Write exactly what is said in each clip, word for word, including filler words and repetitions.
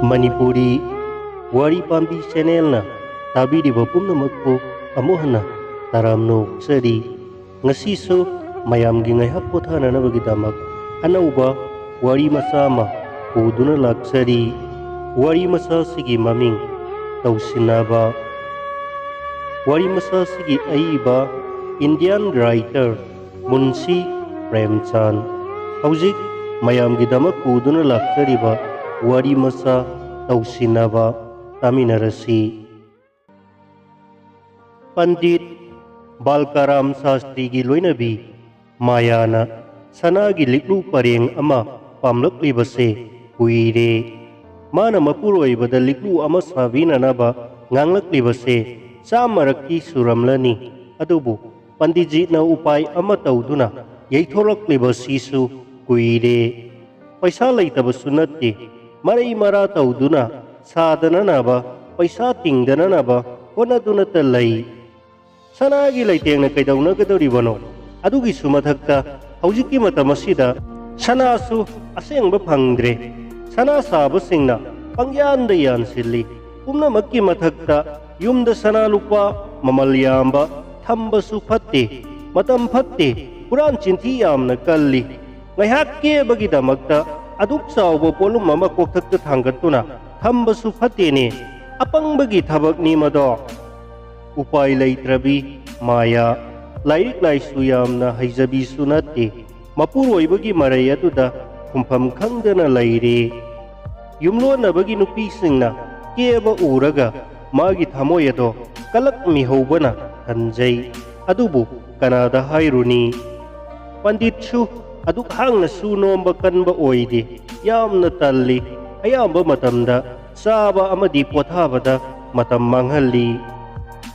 ꯃꯅꯤꯄꯨꯔꯤ ꯋꯥꯔꯤ ꯄꯥꯝꯕꯤ ꯆꯦꯅꯦꯜꯅ ꯇꯥꯕꯤꯔꯤꯕ ꯄꯨꯝꯅꯃꯛꯄꯨ ꯑꯃꯨꯛ ꯍꯟꯅ ꯇꯔꯥꯝꯅ ꯑꯣꯛꯆꯔꯤ꯫ ꯉꯁꯤꯁꯨ ꯃꯌꯥꯝꯒꯤ ꯉꯥꯏꯍꯥꯛ ꯄꯣꯊꯥꯅꯅꯕꯒꯤꯗꯃꯛ ꯑꯅꯧꯕ ꯋꯥꯔꯤ ꯃꯆꯥ ꯑꯃ ꯄꯨꯗꯨꯅ ꯂꯥꯛꯆꯔꯤ꯫ ꯋꯥꯔꯤ ꯃꯆꯥ ꯑꯁꯤꯒꯤ ꯃꯃꯤꯡ ꯇꯧꯁꯤꯟꯅꯕ꯫ ꯋꯥꯔꯤ ꯃꯆꯥ ꯑꯁꯤꯒꯤ ꯑꯏꯕ Indian writer ꯃꯨꯟꯁꯤ ꯄ꯭ꯔꯦꯝꯆꯥꯟ꯫ ꯍꯧꯖꯤꯛ ꯃꯌꯥꯝꯒꯤꯗꯃꯛ ꯄꯨꯗꯨꯅ ꯂꯥꯛꯆꯔꯤꯕ ꯋꯥꯔꯤ ꯃꯆꯥ ꯇꯧꯁꯤꯟꯅꯕ ꯇꯥꯃꯤꯟꯅꯔꯁꯤ꯫ ꯄꯟꯗꯤꯠ ꯕꯥꯜꯀꯥꯔꯥꯝ ꯁꯥꯁꯇ꯭ꯔꯤꯒꯤ ꯂꯣꯏꯅꯕꯤ ꯃꯥꯌꯥꯅ ꯁꯅꯥꯒꯤ ꯂꯤꯛꯂꯨ ꯄꯔꯦꯡ ꯑꯃ ꯄꯥꯝꯂꯛꯂꯤꯕꯁꯦ ꯀꯨꯏꯔꯦ꯫ ꯃꯥꯅ ꯃꯄꯨꯔꯣꯏꯕꯗ ꯂꯤꯛꯂꯨ ꯑꯃ ꯁꯥꯕꯤꯅꯅꯕ ꯉꯥꯡꯂꯛꯂꯤꯕꯁꯦ ꯆꯥꯝꯃꯔꯛꯇꯤ ꯁꯨꯔꯝꯂꯅꯤ꯫ ꯑꯗꯨꯕꯨ ꯄꯟꯗꯤꯠꯖꯤꯠꯅ ꯎꯄꯥꯏ ꯑꯃ ꯇꯧꯗꯨꯅ ꯌꯩꯊꯣꯔꯛꯂꯤꯕꯁꯤꯁꯨ ꯀꯨꯏꯔꯦ꯫ ꯄꯩꯁꯥ ꯂꯩꯇꯕꯁꯨ ꯅꯠꯇꯦ, ꯃꯔꯩ ꯃꯔꯥ ꯇꯧꯗꯨꯅ ꯁꯥꯗꯅꯅꯕ, ꯄꯩꯁꯥ ꯇꯤꯡꯗꯅꯅꯕ ꯍꯣꯠꯅꯗꯨꯅꯇ ꯂꯩ꯫ ꯁꯅꯥꯒꯤ ꯂꯩꯇꯦꯡꯅ ꯀꯩꯗꯧꯅꯒꯗꯧꯔꯤꯕꯅꯣ? ꯑꯗꯨꯒꯤꯁꯨ ꯃꯊꯛꯇ ꯍꯧꯖꯤꯛꯀꯤ ꯃꯇꯝ ꯑꯁꯤꯗ ꯁꯅꯥꯁꯨ ꯑꯁꯦꯡꯕ ꯐꯪꯗ꯭ꯔꯦ꯫ ꯁꯅꯥ ꯁꯥꯕꯁꯤꯡꯅ ꯄꯪꯌꯥꯟꯗ ꯌꯥꯟꯁꯤꯜꯂꯤ꯫ ꯄꯨꯝꯅꯃꯛꯀꯤ ꯃꯊꯛꯇ ꯌꯨꯝꯗ ꯁꯅꯥ ꯂꯨꯄꯥ ꯃꯃꯜ ꯌꯥꯝꯕ ꯊꯝꯕꯁꯨ ꯐꯠꯇꯦ꯫ ꯃꯇꯝ ꯐꯠꯇꯦ꯫ ꯍꯨꯔꯥꯟ ꯆꯤꯟꯊꯤ ꯌꯥꯝꯅ ꯀꯜꯂꯤ꯫ ꯉꯥꯏꯍꯥꯛ ꯀꯦꯕꯒꯤꯗꯃꯛꯇ ꯑꯗꯨꯛ ꯆꯥꯎꯕ ꯄꯣꯠꯂꯨꯝ ꯑꯃ ꯀꯣꯛꯊꯛꯇ ꯊꯥꯡꯒꯠꯇꯨꯅ ꯊꯝꯕꯁꯨ ꯐꯠꯇꯦꯅꯦ꯫ ꯑꯄꯪꯕꯒꯤ ꯊꯕꯛꯅꯤ ꯃꯗꯣ꯫ ꯎꯄꯥꯏ ꯂꯩꯇ꯭ꯔꯕꯤ ꯃꯥꯌꯥ ꯂꯥꯏꯔꯤꯛ ꯂꯥꯏꯁꯨ ꯌꯥꯝꯅ ꯍꯩꯖꯕꯤꯁꯨ ꯅꯠꯇꯦ꯫ ꯃꯄꯨꯔꯣꯏꯕꯒꯤ ꯃꯔꯩ ꯑꯗꯨꯗ ꯈꯨꯝꯐꯝ ꯈꯪꯗꯅ ꯂꯩꯔꯦ꯫ ꯌꯨꯝꯂꯣꯟꯅꯕꯒꯤ ꯅꯨꯄꯤꯁꯤꯡꯅ ꯀꯦꯕ ꯎꯔꯒ ꯃꯥꯒꯤ ꯊꯃꯣꯏ ꯑꯗꯣ ꯀꯂꯛꯃꯤꯍꯧꯕꯅ ꯈꯟꯖꯩ꯫ ꯑꯗꯨꯕꯨ ꯀꯅꯥꯗ ꯍꯥꯏꯔꯨꯅꯤ? ꯄꯟꯗꯤꯠꯁꯨ ꯑꯗꯨꯛ ꯍꯥꯡꯅꯁꯨ ꯅꯣꯝꯕ ꯀꯟꯕ ꯑꯣꯏꯗꯦ꯫ ꯌꯥꯝꯅ ꯇꯜꯂꯤ꯫ ꯑꯌꯥꯝꯕ ꯃꯇꯝꯗ ꯆꯥꯕ ꯑꯃꯗꯤ ꯄꯣꯊꯥꯕꯗ ꯃꯇꯝ ꯃꯥꯡꯍꯜꯂꯤ꯫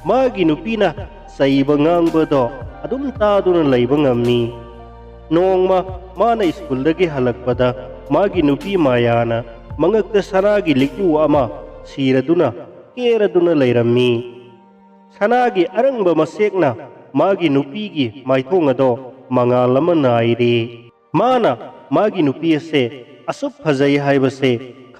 ꯃꯥꯒꯤ ꯅꯨꯄꯤꯅ ꯆꯩꯕ ꯉꯥꯡꯕꯗꯣ ꯑꯗꯨꯝ ꯇꯥꯗꯨꯅ ꯂꯩꯕ ꯉꯝꯃꯤ꯫ ꯅꯣꯡꯃ ꯃꯥꯅ ꯁ꯭ꯀꯨꯜꯗꯒꯤ ꯍꯜꯂꯛꯄꯗ ꯃꯥꯒꯤ ꯅꯨꯄꯤ ꯃꯥꯌꯥꯅ ꯃꯉꯛꯇ ꯁꯅꯥꯒꯤ ꯂꯤꯛꯂꯨ ꯑꯃ ꯁꯤꯔꯗꯨꯅ ꯀꯦꯔꯗꯨꯅ ꯂꯩꯔꯝꯃꯤ꯫ ꯁꯅꯥꯒꯤ ꯑꯔꯪꯕ ꯃꯁꯦꯛꯅ ꯃꯥꯒꯤ ꯅꯨꯄꯤꯒꯤ ꯃꯥꯏꯊꯣꯡ ꯑꯗꯣ ꯃꯉꯥꯜ ꯑꯃ ꯅꯥꯏꯔꯦ꯫ ꯃꯥꯅ ꯃꯥꯒꯤ ꯅꯨꯄꯤ ꯑꯁꯦ ꯑꯁꯨꯛ ꯐꯖꯩ ꯍꯥꯏꯕꯁꯦ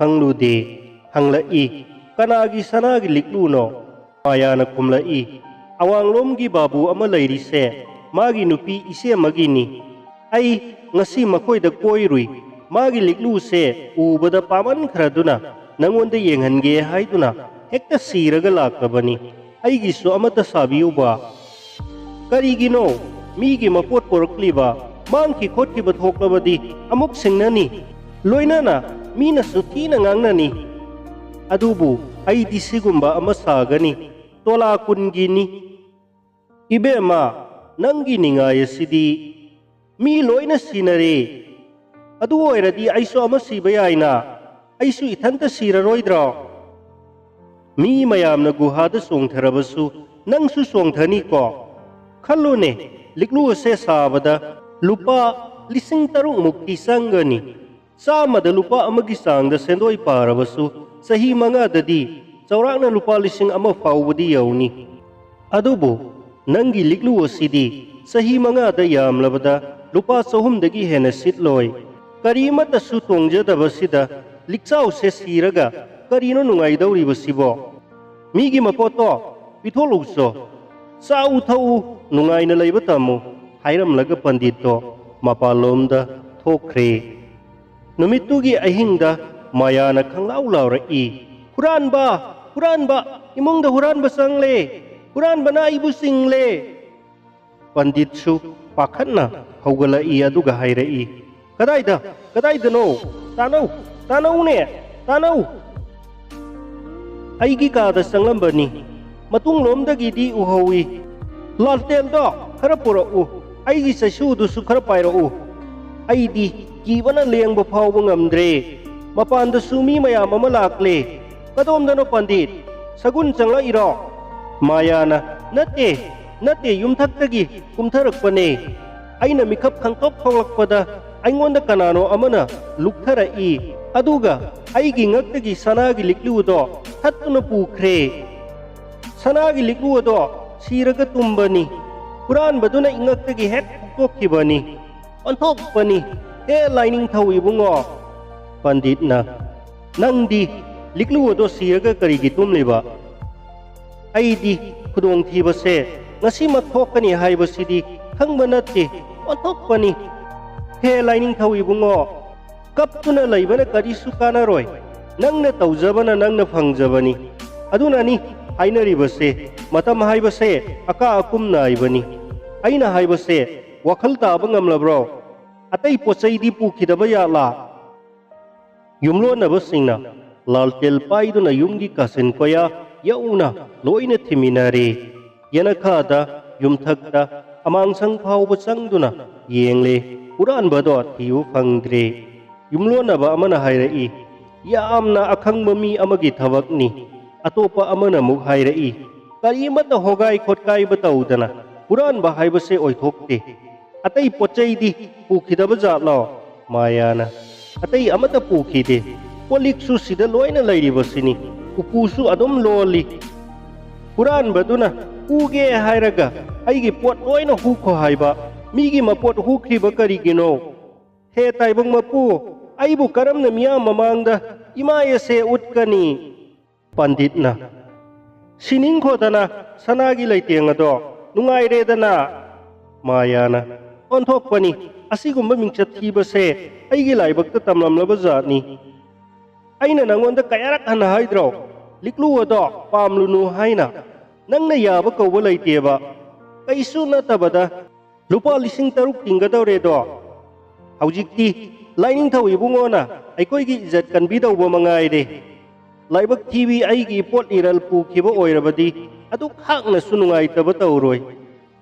"ꯈꯪꯂꯨꯗꯦ" ꯍꯪꯂꯛꯏ꯫ "ꯀꯅꯥꯒꯤ ꯁꯅꯥꯒꯤ ꯂꯤꯛꯂꯨꯅꯣ?" ꯃꯥꯌꯥꯅ ꯈꯨꯝꯂꯛꯏ꯫ "ꯑꯋꯥꯡꯂꯣꯝꯒꯤ ꯕꯥꯕꯨ ꯑꯃ ꯂꯩꯔꯤꯁꯦ, ꯃꯥꯒꯤ ꯅꯨꯄꯤ ꯏꯆꯦ ꯑꯃꯒꯤꯅꯤ꯫ ꯑꯩ ꯉꯁꯤ ꯃꯈꯣꯏꯗ ꯀꯣꯏꯔꯨꯏ꯫ ꯃꯥꯒꯤ ꯂꯤꯛꯂꯨꯁꯦ ꯎꯕꯗ ꯄꯥꯝꯃꯟꯈ꯭ꯔꯗꯨꯅ ꯅꯪꯉꯣꯟꯗ ꯌꯦꯡꯍꯟꯒꯦ ꯍꯥꯏꯗꯨꯅ ꯍꯦꯛꯇ ꯁꯤꯔꯒ ꯂꯥꯛꯂꯕꯅꯤ꯫ ꯑꯩꯒꯤꯁꯨ ꯑꯃꯠꯇ ꯁꯥꯕꯤꯌꯨꯕ"꯫ "ꯀꯔꯤꯒꯤꯅꯣ? ꯃꯤꯒꯤ ꯃꯄꯣꯠ ꯄꯣꯔꯛꯂꯤꯕ, ꯃꯥꯡꯈꯤ ꯈꯣꯠꯈꯤꯕ ꯊꯣꯛꯂꯕꯗꯤ ꯑꯃꯨꯛ ꯁꯤꯡꯅꯅꯤ꯫ ꯂꯣꯏꯅꯅ ꯃꯤꯅꯁꯨ ꯊꯤꯅ ꯉꯥꯡꯅꯅꯤ꯫ ꯑꯗꯨꯕꯨ ꯑꯩꯗꯤ ꯁꯤꯒꯨꯝꯕ ꯑꯃ ꯁꯥꯒꯅꯤ꯫ ꯇꯣꯂꯥ ꯀꯨꯟꯒꯤꯅꯤ"꯫ "ꯏꯕꯦꯝꯃ, ꯅꯪꯒꯤ ꯅꯤꯡꯉꯥꯏ ꯑꯁꯤꯗꯤ꯫ ꯃꯤ ꯂꯣꯏꯅ ꯁꯤꯅꯔꯦ꯫ ꯑꯗꯨ ꯑꯣꯏꯔꯗꯤ ꯑꯩꯁꯨ ꯑꯃ ꯁꯤꯕ ꯌꯥꯏꯅ꯫ ꯑꯩꯁꯨ ꯏꯊꯟꯇ ꯁꯤꯔꯔꯣꯏꯗ꯭ꯔꯣ? ꯃꯤ ꯃꯌꯥꯝꯅ ꯒꯨꯍꯥꯗ ꯆꯣꯡꯊꯔꯕꯁꯨ ꯅꯪꯁꯨ ꯆꯣꯡꯊꯅꯤꯀꯣ? ꯈꯜꯂꯨꯅꯦ, ꯂꯤꯛꯂꯨ ꯑꯁꯦ ꯁꯥꯕꯗ ꯂꯨꯄꯥ ꯂꯤꯁꯤꯡ ꯇꯔꯨꯛ ꯃꯨꯛꯇꯤ ꯆꯪꯒꯅꯤ꯫ ꯆꯥꯝꯃꯗ ꯂꯨꯄꯥ ꯑꯃꯒꯤ ꯆꯥꯡꯗ ꯁꯦꯟꯗꯣꯏ ꯄꯥꯔꯕꯁꯨ ꯆꯍꯤ ꯃꯉꯥꯗꯗꯤ ꯆꯥꯎꯔꯥꯛꯅ ꯂꯨꯄꯥ ꯂꯤꯁꯤꯡ ꯑꯃ ꯐꯥꯎꯕꯗꯤ ꯌꯧꯅꯤ꯫ ꯑꯗꯨꯕꯨ ꯅꯪꯒꯤ ꯂꯤꯛꯂꯨ ꯑꯁꯤꯗꯤ ꯆꯍꯤ ꯃꯉꯥꯗ ꯌꯥꯝꯂꯕꯗ ꯂꯨꯄꯥ ꯆꯍꯨꯝꯗꯒꯤ ꯍꯦꯟꯅ ꯁꯤꯠꯂꯣꯏ꯫ ꯀꯔꯤꯃꯠꯇꯁꯨ ꯇꯣꯡꯖꯗꯕꯁꯤꯗ ꯂꯤꯛꯆꯥꯎꯁꯦ ꯁꯤꯔꯒ ꯀꯔꯤꯅꯣ ꯅꯨꯡꯉꯥꯏꯗꯧꯔꯤꯕꯁꯤꯕꯣ? ꯃꯤꯒꯤ ꯃꯄꯣꯠꯇꯣ ꯄꯤꯊꯣꯛꯂꯨꯆꯣ꯫ ꯆꯥꯎ ꯊꯛꯎ, ꯅꯨꯡꯉꯥꯏꯅ ꯂꯩꯕ ꯇꯝꯃꯨ" ꯍꯥꯏꯔꯝꯂꯒ ꯄꯟꯗꯤꯠꯇꯣ ꯃꯄꯥꯟꯂꯣꯝꯗ ꯊꯣꯛꯈ꯭ꯔꯦ꯫ ꯅꯨꯃꯤꯠꯇꯨꯒꯤ ꯑꯍꯤꯡꯗ ꯃꯥꯌꯥꯅ ꯈꯪꯂꯥꯎ ꯂꯥꯎꯔꯛꯏ, "ꯍꯨꯔꯥꯟꯕ! ꯍꯨꯔꯥꯟꯕ! ꯏꯃꯨꯡꯗ ꯍꯨꯔꯥꯟꯕ ꯆꯪꯂꯦ! ꯍꯨꯔꯥꯟꯕꯅ ꯑꯩꯕꯨ ꯆꯤꯡꯂꯦ!" ꯄꯟꯗꯤꯠꯁꯨ ꯄꯥꯈꯠꯅ ꯍꯧꯒꯠꯂꯛꯏ, ꯑꯗꯨꯒ ꯍꯥꯏꯔꯛꯏ, "ꯀꯗꯥꯏꯗ? ꯀꯗꯥꯏꯗꯅꯣ? ꯇꯥꯅꯧ! ꯇꯥꯅꯧꯅꯦ! ꯇꯥꯅꯧ!" "ꯑꯩꯒꯤ ꯀꯥꯗ ꯆꯪꯂꯝꯕꯅꯤ꯫ ꯃꯇꯨꯡꯂꯣꯝꯗꯒꯤꯗꯤ ꯎꯍꯧꯏ꯫ ꯂꯥꯜꯇꯦꯟꯗꯣ ꯈꯔ ꯄꯨꯔꯛꯎ꯫ ꯑꯩꯒꯤ ꯆꯩꯁꯨꯗꯨꯁꯨ ꯈꯔ ꯄꯥꯏꯔꯛꯎ꯫ ꯑꯩꯗꯤ ꯀꯤꯕꯅ ꯂꯦꯡꯕ ꯐꯥꯎꯕ ꯉꯝꯗ꯭ꯔꯦ꯫ ꯃꯄꯥꯟꯗꯁꯨ ꯃꯤ ꯃꯌꯥꯝ ꯑꯃ ꯂꯥꯛꯂꯦ꯫ ꯀꯗꯣꯝꯗꯅꯣ ꯄꯟꯗꯤꯠ? ꯁꯒꯨꯟ ꯆꯪꯂꯛꯏꯔꯣ?" ꯃꯥꯌꯥꯅ, "ꯅꯠꯇꯦ, ꯅꯠꯇꯦ, ꯌꯨꯝꯊꯛꯇꯒꯤ ꯀꯨꯝꯊꯔꯛꯄꯅꯦ꯫ ꯑꯩꯅ ꯃꯤꯀꯞ ꯈꯪꯇꯣꯛ ꯊꯣꯛꯂꯛꯄꯗ ꯑꯩꯉꯣꯟꯗ ꯀꯅꯥꯅꯣ ꯑꯃꯅ ꯂꯨꯛꯊꯔꯛꯏ꯫ ꯑꯗꯨꯒ ꯑꯩꯒꯤ ꯉꯛꯇꯒꯤ ꯁꯅꯥꯒꯤ ꯂꯤꯛꯂꯨꯗꯣ ꯊꯠꯇꯨꯅ ꯄꯨꯈ꯭ꯔꯦ꯫ ꯁꯅꯥꯒꯤ ꯂꯤꯛꯂꯨ ꯑꯗꯣ ꯁꯤꯔꯒ ꯇꯨꯝꯕꯅꯤ꯫ ꯍꯨꯔꯥꯟꯕꯗꯨꯅ ꯏꯉꯛꯇꯒꯤ ꯍꯦꯛ ꯐꯨꯛꯇꯣꯛꯈꯤꯕꯅꯤ꯫ ꯑꯣꯟꯊꯣꯛꯄꯅꯤ꯫ ꯍꯦ ꯂꯥꯏꯅꯤꯡꯊꯧ ꯏꯕꯨꯡꯉꯣ!" ꯄꯟꯗꯤꯠꯅ, "ꯅꯪꯗꯤ ꯂꯤꯛꯂꯨ ꯑꯗꯣ ꯁꯤꯔꯒ ꯀꯔꯤꯒꯤ ꯇꯨꯝꯂꯤꯕ?" "ꯑꯩꯗꯤ ꯈꯨꯗꯣꯡꯊꯤꯕꯁꯦ ꯉꯁꯤꯃꯛ ꯊꯣꯛꯀꯅꯤ ꯍꯥꯏꯕꯁꯤꯗꯤ ꯈꯪꯕ ꯅꯠꯇꯦ, ꯑꯣꯟꯊꯣꯛꯄꯅꯤ꯫ ꯍꯦ ꯂꯥꯏꯅꯤꯡꯊꯧ ꯏꯕꯨꯡꯉꯣ, ꯀꯞꯇꯨꯅ ꯂꯩꯕꯅ ꯀꯔꯤꯁꯨ ꯀꯥꯟꯅꯔꯣꯏ꯫ ꯅꯪꯅ ꯇꯧꯖꯕꯅ ꯅꯪꯅ ꯐꯪꯖꯕꯅꯤ꯫ ꯑꯗꯨꯅꯅꯤ ꯍꯥꯏꯅꯔꯤꯕꯁꯦ, ꯃꯇꯝ ꯍꯥꯏꯕꯁꯦ ꯑꯀꯥ ꯑꯀꯨꯝ ꯅꯥꯏꯕꯅꯤ꯫ ꯑꯩꯅ ꯍꯥꯏꯕꯁꯦ ꯋꯥꯈꯜ ꯇꯥꯕ ꯉꯝꯂꯕ꯭ꯔꯣ? ꯑꯇꯩ ꯄꯣꯠ ꯆꯩꯗꯤ ꯄꯨꯈꯤꯗꯕ ꯌꯥꯠꯂꯥ?" ꯌꯨꯝꯂꯣꯟꯅꯕꯁꯤꯡꯅ ꯂꯥꯜꯇꯦꯜ ꯄꯥꯏꯗꯨꯅ ꯌꯨꯝꯒꯤ ꯀꯥꯆꯤꯟ ꯀꯣꯌꯥ ꯌꯧꯅ ꯂꯣꯏꯅ ꯊꯤꯃꯤꯟꯅꯔꯦ꯫ ꯌꯦꯅꯈꯥꯗ ꯌꯨꯝꯊꯛꯇ ꯑꯃꯥꯡꯁꯪ ꯐꯥꯎꯕ ꯆꯪꯗꯨꯅ ꯌꯦꯡꯂꯦ꯫ ꯍꯨꯔꯥꯟꯕꯗꯣ ꯊꯤꯕ ꯐꯪꯗ꯭ꯔꯦ꯫ ꯌꯨꯝꯂꯣꯟꯅꯕ ꯑꯃꯅ ꯍꯥꯏꯔꯛꯏ, "ꯌꯥꯝꯅ ꯑꯈꯪꯕ ꯃꯤ ꯑꯃꯒꯤ ꯊꯕꯛꯅꯤ꯫" ꯑꯇꯣꯞꯄ ꯑꯃꯅ ꯑꯃꯨꯛ ꯍꯥꯏꯔꯛꯏ, "ꯀꯔꯤꯃꯠꯇ ꯍꯣꯒꯥꯏ ꯈꯣꯠꯀꯥꯏꯕ ꯇꯧꯗꯅ ꯍꯨꯔꯥꯟꯕ ꯍꯥꯏꯕꯁꯦ ꯑꯣꯏꯊꯣꯛꯇꯦ꯫ ꯑꯇꯩ ꯄꯣꯠ ꯆꯩꯗꯤ ꯄꯨꯈꯤꯗꯕ ꯖꯥꯠꯂꯣ?" ꯃꯥꯌꯥꯅ, "ꯑꯇꯩ ꯑꯃꯠꯇ ꯄꯨꯈꯤꯗꯦ꯫ ꯀꯣꯜ ꯂꯤꯛꯁꯨ ꯁꯤꯗ ꯂꯣꯏꯅ ꯂꯩꯔꯤꯕꯁꯤꯅꯤ꯫ ꯎꯄꯨꯁꯨ ꯑꯗꯨꯝ ꯂꯣꯜꯂꯤ꯫ ꯍꯨꯔꯥꯟꯕꯗꯨꯅ ꯍꯨꯒꯦ ꯍꯥꯏꯔꯒ ꯑꯩꯒꯤ ꯄꯣꯠ ꯂꯣꯏꯅ ꯍꯨꯈꯣ ꯍꯥꯏꯕ꯫ ꯃꯤꯒꯤ ꯃꯄꯣꯠ ꯍꯨꯈ꯭ꯔꯤꯕ ꯀꯔꯤꯒꯤꯅꯣ? ꯍꯦ ꯇꯥꯏꯕꯪ ꯃꯄꯨ, ꯑꯩꯕꯨ ꯀꯔꯝꯅ ꯃꯤꯌꯥꯝ ꯃꯃꯥꯡꯗ ꯏꯃꯥꯏ ꯑꯁꯦ ꯎꯠꯀꯅꯤ?" ꯄꯟꯗꯤꯠꯅ, "ꯁꯤꯅꯤꯡꯈꯣꯗꯅ ꯁꯅꯥꯒꯤ ꯂꯩꯇꯦꯡ ꯑꯗꯣ, ꯅꯨꯡꯉꯥꯏꯔꯦꯗꯅ꯫" ꯃꯥꯌꯥꯅ, "ꯑꯣꯟꯊꯣꯛꯄꯅꯤ, ꯑꯁꯤꯒꯨꯝꯕ ꯃꯤꯡꯆꯠ ꯊꯤꯕꯁꯦ ꯑꯩꯒꯤ ꯂꯥꯏꯕꯛꯇ ꯇꯝꯂꯝꯂꯕ ꯖꯥꯠꯅꯤ꯫ ꯑꯩꯅ ꯅꯪꯉꯣꯟꯗ ꯀꯌꯥꯔꯛ ꯍꯟꯅ ꯍꯥꯏꯗ꯭ꯔꯣ, ꯂꯤꯛꯂꯨ ꯑꯗꯣ ꯄꯥꯝꯂꯨꯅꯨ ꯍꯥꯏꯅ? ꯅꯪꯅ ꯌꯥꯕ ꯀꯧꯕ ꯂꯩꯇꯦꯕ꯫ ꯀꯩꯁꯨ ꯅꯠꯇꯕꯗ ꯂꯨꯄꯥ ꯂꯤꯁꯤꯡ ꯇꯔꯨꯛ ꯇꯤꯡꯒꯗꯧꯔꯦꯗꯣ꯫ ꯍꯧꯖꯤꯛꯇꯤ ꯂꯥꯏꯅꯤꯡꯊꯧ ꯏꯕꯨꯡꯉꯣꯅ ꯑꯩꯈꯣꯏꯒꯤ ꯏꯖꯠ ꯀꯟꯕꯤꯗꯧꯕ ꯃꯉꯥꯏꯔꯦ꯫ ꯂꯥꯏꯕꯛ ꯊꯤꯕꯤ ꯑꯩꯒꯤ ꯏꯄꯣꯠ ꯏꯔꯜ ꯄꯨꯈꯤꯕ ꯑꯣꯏꯔꯕꯗꯤ ꯑꯗꯨꯛ ꯍꯥꯛꯅꯁꯨ ꯅꯨꯡꯉꯥꯏꯇꯕ ꯇꯧꯔꯣꯏ꯫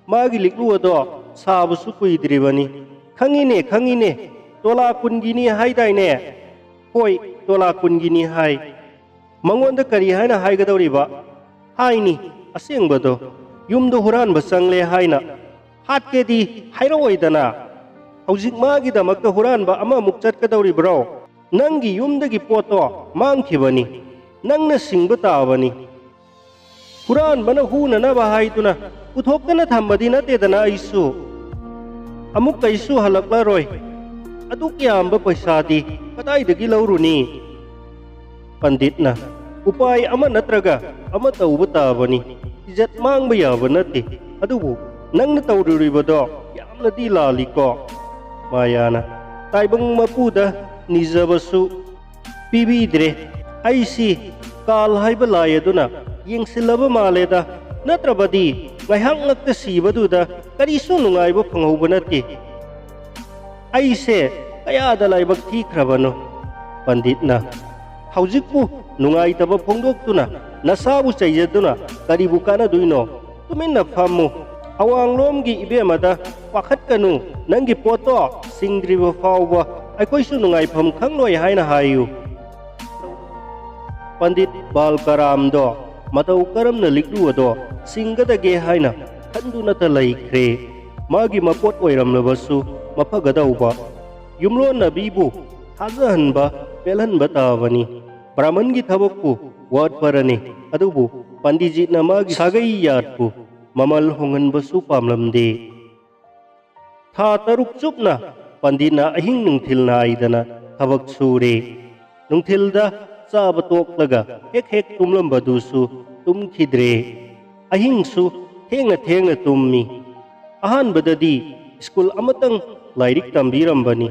ꯃꯥꯒꯤ ꯂꯤꯛꯂꯨ ꯑꯗꯣ ꯁꯥꯕꯁꯨ ꯀꯨꯏꯗ꯭ꯔꯤꯕꯅꯤ꯫ ꯈꯪꯉꯤꯅꯦ, ꯈꯪꯉꯤꯅꯦ, ꯇꯣꯂꯥ ꯀꯨꯟꯒꯤꯅꯤ ꯍꯥꯏꯗꯥꯏꯅꯦ? ꯍꯣꯏ, ꯇꯣꯂꯥ ꯀꯨꯟꯒꯤꯅꯤ ꯍꯥꯏ꯫ ꯃꯉꯣꯟꯗ ꯀꯔꯤ ꯍꯥꯏꯅ ꯍꯥꯏꯒꯗꯧꯔꯤꯕ? ꯍꯥꯏꯅꯤ, ꯑꯁꯦꯡꯕꯗꯣ, ꯌꯨꯝꯗ ꯍꯨꯔꯥꯟꯕ ꯆꯪꯂꯦ ꯍꯥꯏꯅ꯫ ꯍꯥꯠꯀꯦꯗꯤ ꯍꯥꯏꯔꯛꯑꯣꯏꯗꯅ꯫ ꯍꯧꯖꯤꯛ ꯃꯥꯒꯤꯗꯃꯛꯇ ꯍꯨꯔꯥꯟꯕ ꯑꯃꯃꯨꯛ ꯆꯠꯀꯗꯧꯔꯤꯕ꯭ꯔꯣ? ꯅꯪꯒꯤ ꯌꯨꯝꯗꯒꯤ ꯄꯣꯠꯇꯣ ꯃꯥꯡꯈꯤꯕꯅꯤ꯫ ꯅꯪꯅ ꯁꯤꯡꯕ ꯇꯥꯕꯅꯤ꯫ ꯍꯨꯔꯥꯟꯕꯅ ꯍꯨꯅꯅꯕ ꯍꯥꯏꯗꯨꯅ ꯄꯨꯊꯣꯛꯇꯅ ꯊꯝꯕꯗꯤ ꯅꯠꯇꯦꯗꯅ ꯑꯩꯁꯨ꯫ ꯑꯃꯨꯛ ꯀꯩꯁꯨ ꯍꯜꯂꯛꯂꯔꯣꯏ꯫ ꯑꯗꯨꯛ ꯌꯥꯝꯕ ꯄꯩꯁꯥꯗꯤ ꯀꯗꯥꯏꯗꯒꯤ ꯂꯧꯔꯨꯅꯤ? ꯄꯟꯗꯤꯠꯅ, "ꯎꯄꯥꯏ ꯑꯃ ꯅꯠꯇ꯭ꯔꯒ ꯑꯃ ꯇꯧꯕ ꯇꯥꯕꯅꯤ꯫ ꯏꯖꯠ ꯃꯥꯡꯕ ꯌꯥꯕ ꯅꯠꯇꯦ꯫ ꯑꯗꯨꯕꯨ ꯅꯪꯅ ꯇꯧꯔꯨꯔꯤꯕꯗꯣ ꯌꯥꯝꯅꯗꯤ ꯂꯥꯜꯂꯤꯀꯣ?" ꯃꯥꯌꯥꯅ, "ꯇꯥꯏꯕꯪ ꯃꯄꯨꯗ ꯅꯤꯖꯕꯁꯨ ꯄꯤꯕꯤꯗ꯭ꯔꯦ꯫ ꯑꯩꯁꯤ ꯀꯥꯜ ꯍꯥꯏꯕ ꯂꯥꯏ ꯑꯗꯨꯅ ꯌꯦꯡꯁꯤꯜꯂꯕ ꯃꯥꯜꯂꯦꯗ꯫ ꯅꯠꯇ꯭ꯔꯕꯗꯤ ꯉꯥꯏꯍꯥꯛ ꯉꯛꯇ ꯁꯤꯕꯗꯨꯗ ꯀꯔꯤꯁꯨ ꯅꯨꯡꯉꯥꯏꯕ ꯐꯪꯍꯧꯕ ꯅꯠꯇꯦ꯫ ꯑꯩꯁꯦ ꯀꯌꯥꯗ ꯂꯥꯏꯕꯛ ꯊꯤꯈ꯭ꯔꯕꯅꯣ?" ꯄꯟꯗꯤꯠꯅ, "ꯍꯧꯖꯤꯛꯄꯨ ꯅꯨꯡꯉꯥꯏꯇꯕ ꯐꯣꯡꯗꯣꯛꯇꯨꯅ ꯅꯁꯥꯕꯨ ꯆꯩꯖꯗꯨꯅ ꯀꯔꯤꯕꯨ ꯀꯥꯟꯅꯗꯣꯏꯅꯣ? ꯇꯨꯃꯤꯟꯅ ꯐꯝꯃꯨ꯫ ꯑꯋꯥꯡꯂꯣꯝꯒꯤ ꯏꯕꯦꯝꯃꯗ ꯄꯥꯈꯠꯀꯅꯨ, ꯅꯪꯒꯤ ꯄꯣꯠꯇꯣ ꯁꯤꯡꯗ꯭ꯔꯤꯕ ꯐꯥꯎꯕ ꯑꯩꯈꯣꯏꯁꯨ ꯅꯨꯡꯉꯥꯏꯐꯝ ꯈꯪꯂꯣꯏ ꯍꯥꯏꯅ ꯍꯥꯏꯌꯨ꯫" ꯄꯟꯗꯤꯠ ꯕꯥꯜꯀꯔꯥꯝꯗꯣ ꯃꯇꯧ ꯀꯔꯝꯅ ꯂꯤꯛꯂꯨ ꯑꯗꯣ ꯁꯤꯡꯒꯗꯒꯦ ꯍꯥꯏꯅ ꯈꯟꯗꯨꯅꯇ ꯂꯩꯈ꯭ꯔꯦ꯫ ꯃꯥꯒꯤ ꯃꯄꯣꯠ ꯑꯣꯏꯔꯝꯂꯕꯁꯨ ꯃꯐꯒꯗꯧꯕ꯫ ꯌꯨꯝꯂꯣꯟꯅꯕꯤꯕꯨ ꯊꯥꯖꯍꯟꯕ ꯄꯦꯜꯍꯟꯕ ꯇꯥꯕꯅꯤ꯫ ꯕ꯭ꯔꯥꯍꯃꯟꯒꯤ ꯊꯕꯛꯄꯨ ꯋꯥꯠꯄꯔꯅꯤ, ꯑꯗꯨꯕꯨ ꯄꯟꯗꯤꯖꯤꯠꯅ ꯃꯥꯒꯤ ꯁꯥꯒꯩ ꯌꯥꯠꯄꯨ ꯃꯃꯜ ꯍꯣꯡꯍꯟꯕꯁꯨ ꯄꯥꯝꯂꯝꯗꯦ꯫ ꯊꯥ ꯇꯔꯨꯛ ꯆꯨꯞꯅ ꯄꯟꯗꯤꯠꯅ ꯑꯍꯤꯡ ꯅꯨꯡꯊꯤꯜ ꯅꯥꯏꯗꯅ ꯊꯕꯛ ꯁꯨꯔꯦ꯫ ꯅꯨꯡꯊꯤꯜꯗ ꯆꯥꯕ ꯇꯣꯛꯂꯒ ꯍꯦꯛ ꯍꯦꯛ ꯇꯨꯝꯂꯝꯕꯗꯨꯁꯨ ꯇꯨꯝꯈꯤꯗ꯭ꯔꯦ꯫ ꯑꯍꯤꯡꯁꯨ ꯊꯦꯡꯅ ꯊꯦꯡꯅ ꯇꯨꯝꯃꯤ꯫ ꯑꯍꯥꯟꯕꯗꯗꯤ ꯁ꯭ꯀꯨꯜ ꯑꯃꯇꯪ ꯂꯥꯏꯔꯤꯛ ꯇꯝꯕꯤꯔꯝꯕꯅꯤ꯫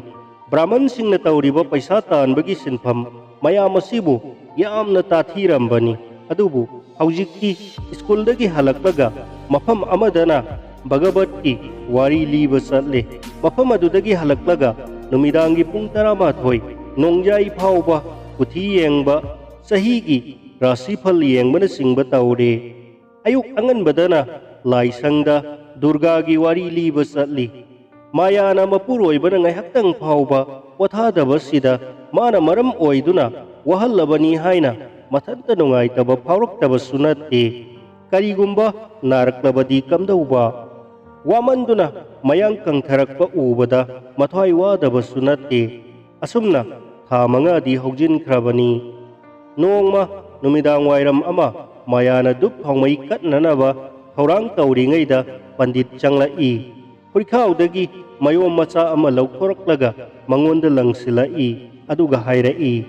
ꯕ꯭ꯔꯥꯍꯃꯟꯁꯤꯡꯅ ꯇꯧꯔꯤꯕ ꯄꯩꯁꯥ ꯇꯥꯟꯕꯒꯤ ꯁꯤꯟꯐꯝ ꯃꯌꯥꯝ ꯑꯁꯤꯕꯨ ꯌꯥꯝꯅ ꯇꯥꯊꯤꯔꯝꯕꯅꯤ꯫ ꯑꯗꯨꯕꯨ ꯍꯧꯖꯤꯛꯇꯤ ꯁ꯭ꯀꯨꯜꯗꯒꯤ ꯍꯜꯂꯛꯂꯒ ꯃꯐꯝ ꯑꯃꯗꯅ ꯚꯒꯕꯠꯀꯤ ꯋꯥꯔꯤ ꯂꯤꯕ ꯆꯠꯂꯦ꯫ ꯃꯐꯝ ꯑꯗꯨꯗꯒꯤ ꯍꯜꯂꯛꯂꯒ ꯅꯨꯃꯤꯗꯥꯡꯒꯤ ꯄꯨꯡ ꯇꯔꯥꯃꯥꯊꯣꯏ ꯅꯣꯡꯖꯥꯏ ꯐꯥꯎꯕ ꯀꯨꯊꯤ ꯌꯦꯡꯕ, ꯆꯍꯤꯒꯤ ꯔꯥꯁꯤꯐꯜ ꯌꯦꯡꯕꯅꯆꯤꯡꯕ ꯇꯧꯔꯦ꯫ ꯑꯌꯨꯛ ꯑꯉꯟꯕꯗꯅ ꯂꯥꯏꯁꯪꯗ ꯗꯨꯔꯒꯥꯒꯤ ꯋꯥꯔꯤ ꯂꯤꯕ ꯆꯠꯂꯤ꯫ ꯃꯥꯌꯥꯅ ꯃꯄꯨꯔꯣꯏꯕꯅ ꯉꯥꯏꯍꯥꯛꯇꯪ ꯐꯥꯎꯕ ꯄꯣꯊꯥꯗꯕꯁꯤꯗ ꯃꯥꯅ ꯃꯔꯝ ꯑꯣꯏꯗꯨꯅ ꯋꯥꯍꯜꯂꯕꯅꯤ ꯍꯥꯏꯅ ꯃꯊꯟꯇ ꯅꯨꯡꯉꯥꯏꯇꯕ ꯐꯥꯎꯔꯛꯇꯕꯁꯨ ꯅꯠꯇꯦ꯫ ꯀꯔꯤꯒꯨꯝꯕ ꯅꯥꯔꯛꯂꯕꯗꯤ ꯀꯝꯗꯧꯕ? ꯋꯥꯃꯟꯗꯨꯅ ꯃꯌꯥꯡ ꯀꯪꯊꯔꯛꯄ ꯎꯕꯗ ꯃꯊ꯭ꯋꯥꯏ ꯋꯥꯗꯕꯁꯨ ꯅꯠꯇꯦ꯫ ꯑꯁꯨꯝꯅ ꯊꯥ ꯃꯉꯥꯗꯤ ꯍꯧꯖꯤꯟꯈ꯭ꯔꯕꯅꯤ꯫ ꯅꯣꯡꯃ ꯅꯨꯃꯤꯗꯥꯡ ꯋꯥꯏꯔꯝ ꯑꯃ ꯃꯥꯌꯥꯅ ꯙꯨꯞ ꯊꯥꯎꯃꯩ ꯀꯠꯅꯅꯕ ꯊꯧꯔꯥꯡ ꯇꯧꯔꯤꯉꯩꯗ ꯄꯟꯗꯤꯠ ꯆꯪꯂꯛꯏ꯫ ꯍꯨꯏꯈꯥꯎꯗꯒꯤ ꯃꯌꯣꯝ ꯃꯆꯥ ꯑꯃ ꯂꯧꯊꯣꯔꯛꯂꯒ ꯃꯉꯣꯟꯗ ꯂꯪꯁꯤꯜꯂꯛꯏ, ꯑꯗꯨꯒ ꯍꯥꯏꯔꯛꯏ,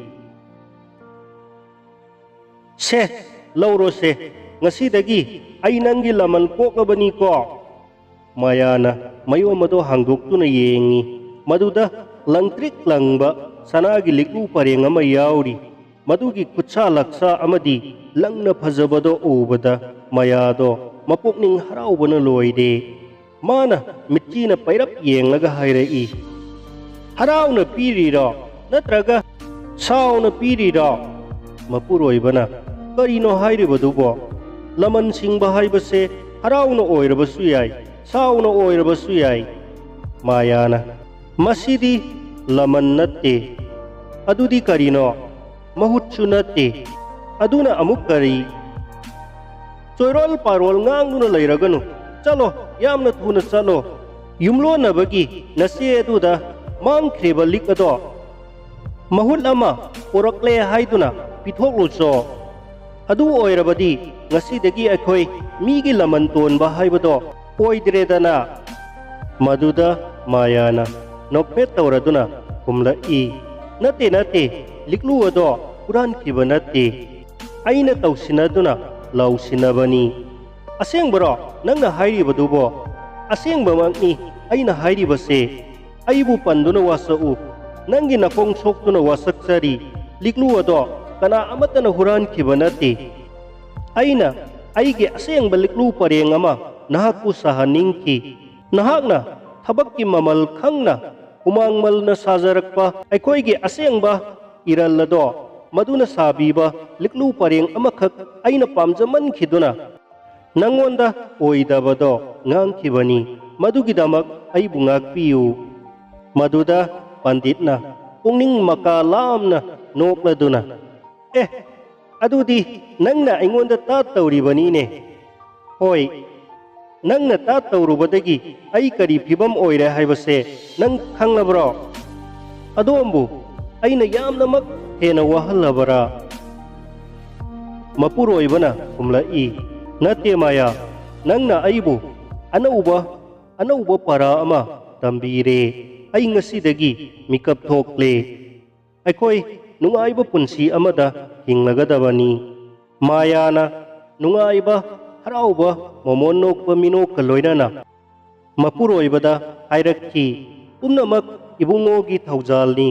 "ꯁꯦ, ꯂꯧꯔꯣꯁꯦ, ꯉꯁꯤꯗꯒꯤ ꯑꯩ ꯅꯪꯒꯤ ꯂꯃꯟ ꯀꯣꯛꯂꯕꯅꯤꯀꯣ"꯫ ꯃꯥꯌꯥꯅ ꯃꯌꯣꯝ ꯑꯗꯣ ꯍꯥꯡꯗꯣꯛꯇꯨꯅ ꯌꯦꯡꯉꯤ꯫ ꯃꯗꯨꯗ ꯂꯪꯇ꯭ꯔꯤꯛ ꯂꯪꯕ ꯁꯅꯥꯒꯤ ꯂꯤꯛꯂꯨ ꯄꯔꯦꯡ ꯑꯃ ꯌꯥꯎꯔꯤ꯫ ꯃꯗꯨꯒꯤ ꯈꯨꯠꯁꯥ ꯂꯛꯁꯥ ꯑꯃꯗꯤ ꯂꯪꯅ ꯐꯖꯕꯗꯣ ꯎꯕꯗ ꯃꯥꯌꯥꯗꯣ ꯃꯄꯨꯛꯅꯤꯡ ꯍꯔꯥꯎꯕꯅ ꯂꯣꯏꯔꯦ꯫ ꯃꯥꯅ ꯃꯤꯠꯆꯤꯅ ꯄꯩꯔꯞ ꯌꯦꯡꯂꯒ ꯍꯥꯏꯔꯛꯏ, "ꯍꯔꯥꯎꯅ ꯄꯤꯔꯤꯔꯣ, ꯅꯠꯇ꯭ꯔꯒ ꯁꯥꯎꯅ ꯄꯤꯔꯤꯔꯣ?" ꯃꯄꯨꯔꯣꯏꯕꯅ, "ꯀꯔꯤꯅꯣ ꯍꯥꯏꯔꯤꯕꯗꯨꯕꯣ? ꯂꯃꯟ ꯁꯤꯡꯕ ꯍꯥꯏꯕꯁꯦ ꯍꯔꯥꯎꯅ ꯑꯣꯏꯔꯕꯁꯨ ꯌꯥꯏ, ꯁꯥꯎꯅ ꯑꯣꯏꯔꯕꯁꯨ ꯌꯥꯏ"꯫ ꯃꯥꯌꯥꯅ, "ꯃꯁꯤꯗꯤ ꯂꯃꯟ ꯅꯠꯇꯦ"꯫ "ꯑꯗꯨꯗꯤ ꯀꯔꯤꯅꯣ?" "ꯃꯍꯨꯠꯁꯨ ꯅꯠꯇꯦ"꯫ "ꯑꯗꯨꯅ ꯑꯃꯨꯛ ꯀꯔꯤ?" "ꯆꯣꯏꯔꯣꯜ ꯄꯥꯔꯣꯜ ꯉꯥꯡꯗꯨꯅ ꯂꯩꯔꯒꯅꯨ꯫ ꯆꯠꯂꯣ, ꯌꯥꯝꯅ ꯊꯨꯅ ꯆꯠꯂꯣ꯫ ꯌꯨꯝꯂꯣꯟꯅꯕꯒꯤ ꯅꯆꯦ ꯑꯗꯨꯗ ꯃꯥꯡꯈ꯭ꯔꯤꯕ ꯂꯤꯛ ꯑꯗꯣ ꯃꯍꯨꯠ ꯑꯃ ꯄꯨꯔꯛꯂꯦ ꯍꯥꯏꯗꯨꯅ ꯄꯤꯊꯣꯛꯂꯨꯆꯣ꯫ ꯑꯗꯨ ꯑꯣꯏꯔꯕꯗꯤ ꯉꯁꯤꯗꯒꯤ ꯑꯩꯈꯣꯏ ꯃꯤꯒꯤ ꯂꯃꯟ ꯇꯣꯟꯕ ꯍꯥꯏꯕꯗꯣ ꯑꯣꯏꯗ꯭ꯔꯦꯗꯅ"꯫ ꯃꯗꯨꯗ ꯃꯥꯌꯥꯅ ꯅꯣꯛꯐꯦꯠ ꯇꯧꯔꯗꯨꯅ ꯈꯨꯝꯂꯛꯏ, "ꯅꯠꯇꯦ, ꯅꯠꯇꯦ, ꯂꯤꯛꯂꯨ ꯑꯗꯣ ꯍꯨꯔꯥꯟꯈꯤꯕ ꯅꯠꯇꯦ꯫ ꯑꯩꯅ ꯇꯧꯁꯤꯟꯅꯗꯨꯅ ꯂꯧꯁꯤꯟꯅꯕꯅꯤ"꯫ "ꯑꯁꯦꯡꯕꯔꯣ ꯅꯪꯅ ꯍꯥꯏꯔꯤꯕꯗꯨꯕꯣ?" "ꯑꯁꯦꯡꯕꯃꯛꯅꯤ ꯑꯩꯅ ꯍꯥꯏꯔꯤꯕꯁꯦ꯫ ꯑꯩꯕꯨ ꯄꯟꯗꯨꯅ ꯋꯥꯁꯛꯎ꯫ ꯅꯪꯒꯤ ꯅꯈꯣꯡ ꯁꯣꯛꯇꯨꯅ ꯋꯥꯁꯛꯆꯔꯤ꯫ ꯂꯤꯛꯂꯨ ꯑꯗꯣ ꯀꯅꯥ ꯑꯃꯠꯇꯅ ꯍꯨꯔꯥꯟꯈꯤꯕ ꯅꯠꯇꯦ꯫ ꯑꯩꯅ ꯑꯩꯒꯤ ꯑꯁꯦꯡꯕ ꯂꯤꯛꯂꯨ ꯄꯔꯦꯡ ꯑꯃ ꯅꯍꯥꯛꯄꯨ ꯁꯥꯍꯟꯅꯤꯡꯈꯤ꯫ ꯅꯍꯥꯛꯅ ꯊꯕꯛꯀꯤ ꯃꯃꯜ ꯈꯪꯅ ꯍꯨꯃꯥꯡ ꯃꯜꯅ ꯁꯥꯖꯔꯛꯄ ꯑꯩꯈꯣꯏꯒꯤ ꯑꯁꯦꯡꯕ ꯏꯔꯜ ꯑꯗꯣ ꯃꯗꯨꯅ ꯁꯥꯕꯤꯕ ꯂꯤꯛꯂꯨ ꯄꯔꯦꯡ ꯑꯃꯈꯛ ꯑꯩꯅ ꯄꯥꯝꯖꯃꯟꯈꯤꯗꯨꯅ ꯅꯪꯉꯣꯟꯗ ꯑꯣꯏꯗꯕꯗꯣ ꯉꯥꯡꯈꯤꯕꯅꯤ꯫ ꯃꯗꯨꯒꯤꯗꯃꯛ ꯑꯩꯕꯨ ꯉꯥꯛꯄꯤꯌꯨ"꯫ ꯃꯗꯨꯗ ꯄꯟꯗꯤꯠꯅ ꯄꯨꯛꯅꯤꯡ ꯃꯀꯥ ꯂꯥꯝꯅ ꯅꯣꯛꯂꯗꯨꯅ, "ꯑꯦ, ꯑꯗꯨꯗꯤ ꯅꯪꯅ ꯑꯩꯉꯣꯟꯗ ꯇꯥꯠ ꯇꯧꯔꯤꯕꯅꯤꯅꯦ꯫ ꯍꯣꯏ, ꯅꯪꯅ ꯇꯥꯠ ꯇꯧꯔꯨꯕꯗꯒꯤ ꯑꯩ ꯀꯔꯤ ꯐꯤꯕꯝ ꯑꯣꯏꯔꯦ ꯍꯥꯏꯕꯁꯦ ꯅꯪ ꯈꯪꯂꯕ꯭ꯔꯣ? ꯑꯗꯣꯝꯕꯨ ꯑꯩꯅ ꯌꯥꯝꯅꯃꯛ ꯍꯦꯟꯅ ꯋꯥꯍꯜꯂꯕꯔꯥ?" ꯃꯄꯨꯔꯣꯏꯕꯅ ꯈꯨꯝꯂꯛꯏ, "ꯅꯠꯇꯦ ꯃꯥꯌꯥ, ꯅꯪꯅ ꯑꯩꯕꯨ ꯑꯅꯧꯕ, ꯑꯅꯧꯕ ꯄꯔꯥ ꯑꯃ ꯇꯝꯕꯤꯔꯦ꯫ ꯑꯩ ꯉꯁꯤꯗꯒꯤ ꯃꯤꯀꯞ ꯊꯣꯛꯂꯦ꯫ ꯑꯩꯈꯣꯏ ꯅꯨꯡꯉꯥꯏꯕ ꯄꯨꯟꯁꯤ ꯑꯃꯗ ꯍꯤꯡꯂꯒꯗꯕꯅꯤ"꯫ ꯃꯥꯌꯥꯅ ꯅꯨꯡꯉꯥꯏꯕ, ꯍꯔꯥꯎꯕ, ꯃꯃꯣꯟ ꯅꯣꯛꯄ ꯃꯤꯅꯣꯛꯀ ꯂꯣꯏꯅꯅ ꯃꯄꯨꯔꯣꯏꯕꯗ ꯍꯥꯏꯔꯛꯈꯤ, "ꯄꯨꯝꯅꯃꯛ ꯏꯕꯨꯡꯉꯣꯒꯤ ꯊꯧꯖꯥꯜꯅꯤ꯫